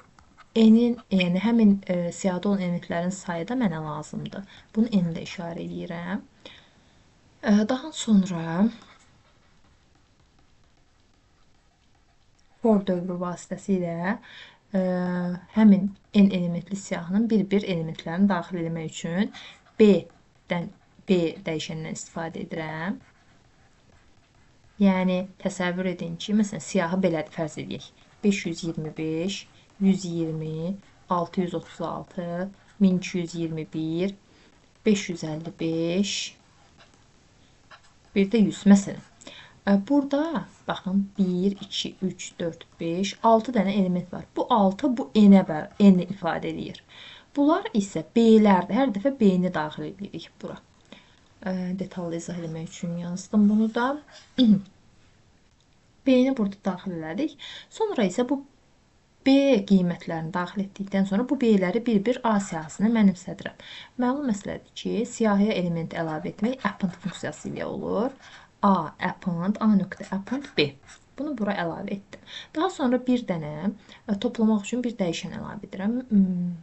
Speaker 1: n-in, yəni həmin siyahıda olan elementlərin sayı da mənə lazımdır. Bunu n ilə işarə edirəm. Daha sonra for dövrü vasitəsilə həmin n elementli siyahının bir-bir elementlərini daxil etmək üçün B dəyişənindən istifadə edirəm. Yəni, təsəvvür edin ki, məsələn, siyahı belədir, fərz edək. 525, 120, 636, 1221, 555, bir də 100, məsələn. Burada, baxın, 1, 2, 3, 4, 5, 6 dənə element var. Bu 6, bu n-i ifadə edir. Bunlar isə B-lərdir. Hər dəfə B-ni daxil edirik bura. Detallı izah eləmək üçün yazdım bunu da. B-ni burada daxil elədik. Sonra isə bu B qiymətlərini daxil etdikdən sonra bu B-ləri bir-bir A siyahısına mənimsədirəm. Məlum məsələdir ki, siyahıya element əlavə etmək append funksiyası ilə olur. A append, A nöqtə append B. Bunu bura əlavə etdim. Daha sonra bir dənə toplamaq üçün bir dəyişən əlavə edirəm.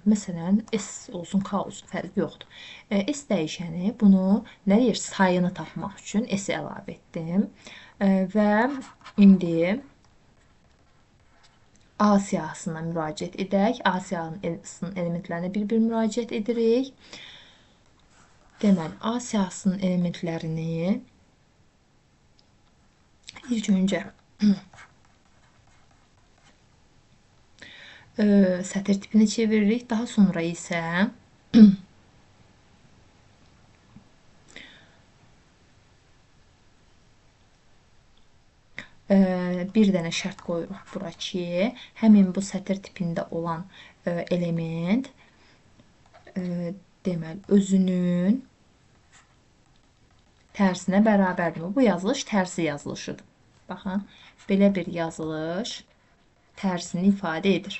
Speaker 1: Məsələn, S olsun, K olsun, fərqi yoxdur. S dəyişəni bunu nə deyir? Sayını tapmaq üçün S-i əlavə etdim. Və indi A siyahısına müraciət edək. A siyahısının elementlərinə bir-bir müraciət edirik. Deməli, A siyahısının elementlərini ilk öncə sətir tipinə çeviririk. Daha sonra isə bir dənə şərt qoyuruq bura ki, həmin bu sətir tipində olan element deməli, özünün tərsinə bərabərdir. Bu yazılış tərsi yazılışıdır. Baxın, belə bir yazılış tərsini ifadə edir.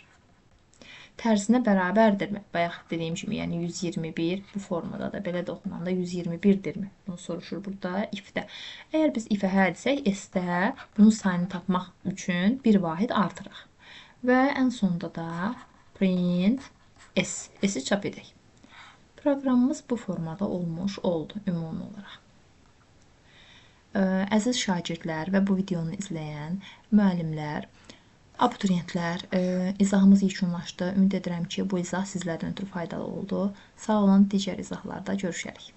Speaker 1: Tərsinə bərabərdirmi? Bayaq dediyim kimi, yəni 121 bu formada da belə də oxunanda 121-dirmi? Bunu soruşur burada if-də. Əgər biz if-ə hə desək, S-də bunun sayını tapmaq üçün bir vahid artıraq. Və ən sonda da print S, S-i çap edək. Proqramımız bu formada olmuş oldu ümumi olaraq. Əziz şagirdlər və bu videonu izləyən müəllimlər, abituriyentlər, izahımız yekunlaşdı. Ümid edirəm ki, bu izah sizlərdən ötrü faydalı oldu. Sağ olun, digər izahlarda görüşərik.